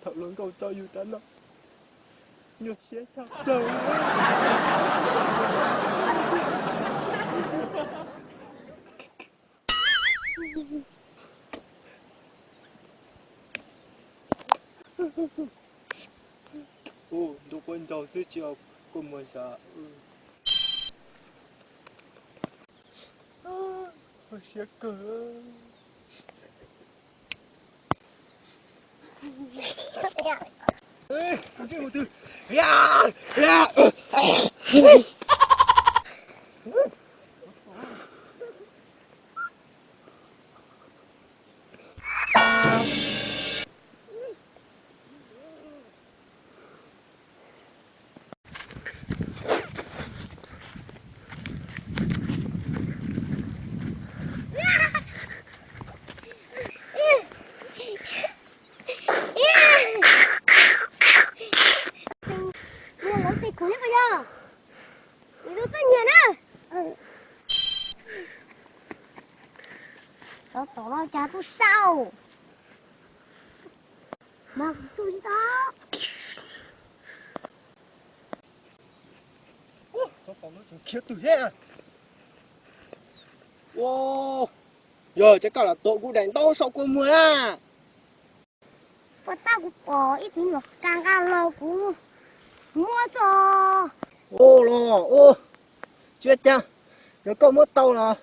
Thaum hluas nkauj tso yus rov los, nyuaj siab tshaj plaws. Ua ntu quab ncaug xwb tsis kua muag zam. Siab kawg. Nyiam lawv tej khoom li ko yog, nws lub txoj nyiam na. Cov tom no cas tuaj sau, mas kuv tsuj tsis tau. Cov tom no tseem khiav twg thiab. Ua, yog ces koj lam tuav kuv daim ntaub so kua muag na. Puas tab kuv pom ib tug nyuam qas nqa los kuv muab xwb. Ua los ua, tsis ua cas, yog koj muab tau los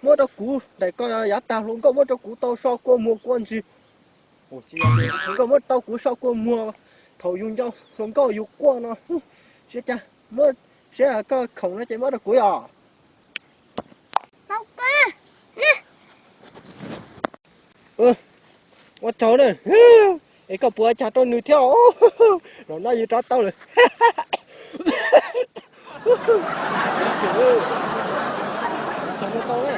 muab rau kuv, daim ko yav tag hluas nkauj muab rau kuv tau so kua muag kua ntsis. Hluas nkauj muab tau kuv so kua muag thaum yus nco hluas nkauj yus quaj no. Tsis ua cas, muab seb koj khoom no ces muab rau kuv yom. Tau kawg. Ua tsaug na. Es koj puas ua cas rau nws thiab? Los no yus rov tau lawm. Tsaug tau na.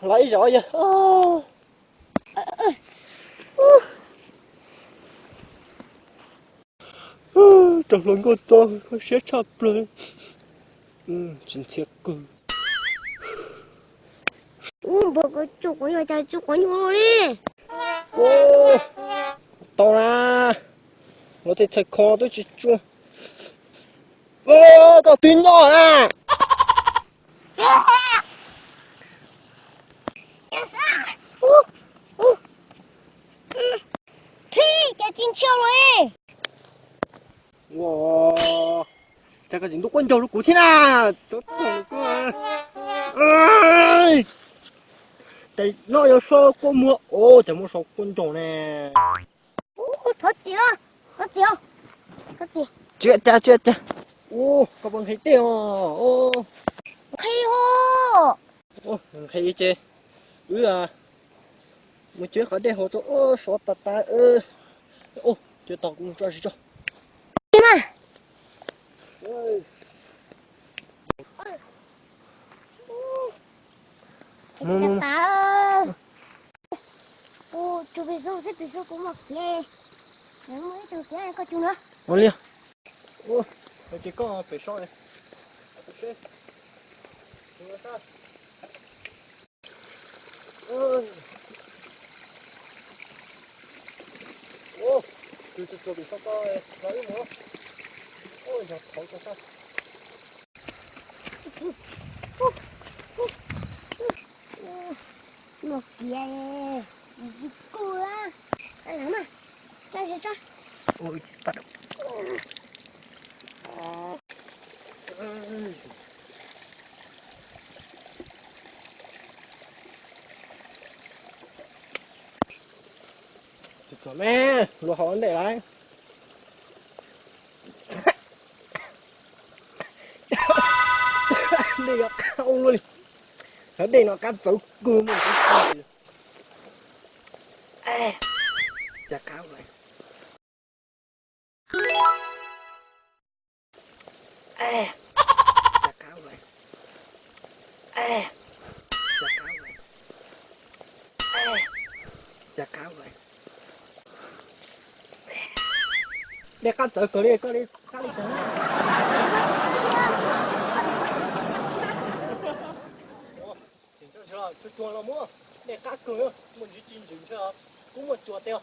Los ib zaug yog. Rau hluas nkauj tso siab tshaj plaws. Tsis ntxhiab kawg. Ub, npawg, koj tsuj quav nyuj cas tsuj quav nyuj li? Tau na, los tej txhais kho twb tsis tsuaj. Koj twb nyob na. Thib, cas tsis ntshia los li. Ua, cas koj tseem ntuj quab ncaug rau kuv thiab na. Ces no yog so kua muag, o, cas muab so quab ncaug ne. Thov txim, thov txim, thov txim. Tsis ua cas, tsis ua cas. Ua, koj puas nqhis dej os? Nqhis os. Nqhis ces wb mus cuab qhov dej haus tso, sov tas tas. Cuab tau kuv mus tso zis tso. Mus, mus, mus. Tus pem xu, xib pem xu kuv muaj kiag. Muaj ib tug kiag koj cug na. Ua li. Ces koj pem so. Tus tsuag tsuag pem so ko, los wb mus. Yog thauv ko sab. Muaj kiag, kuj a, mas, tso, tso. Txom txom me, luag hau ntej lawm. Dej no qab ua luaj li. Cov dej no qab txawv kawg mus. Cas qab ua Dej qab txawv kawg li, koj li qab li tsev. Tsis tso tsis los Tsuag los muaj, dej qab kawg, muaj ntsis tsis ntsws ntshe, kuj muaj tsuag tiag.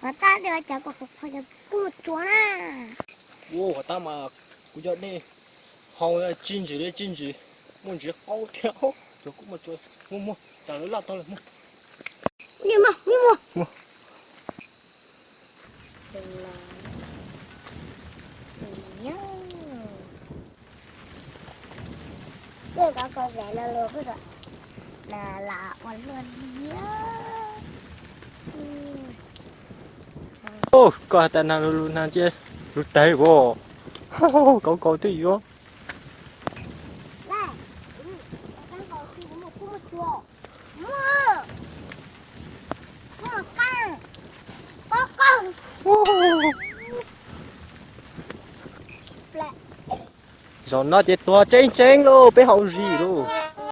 Hov tab dej cov koj qhov qhov cov kuj muaj tsuag na. Ua hov tab mas kuv cov dej haus tsis ntsws li tsis ntsws, muaj ntsis qaub thiab, cov kuj muaj tsuag, muaj muaj, tsam lawv laj tau lawm muaj. Muaj, muaj. Tej ko ko zem no luag kuj na lam ua luaj li. Koj has tas nag lug lug nag ces lug tag vos, kaus kaus twb yuav. Zaum no ces tuag tseeb tseeb lauj, peb haus zim lauj.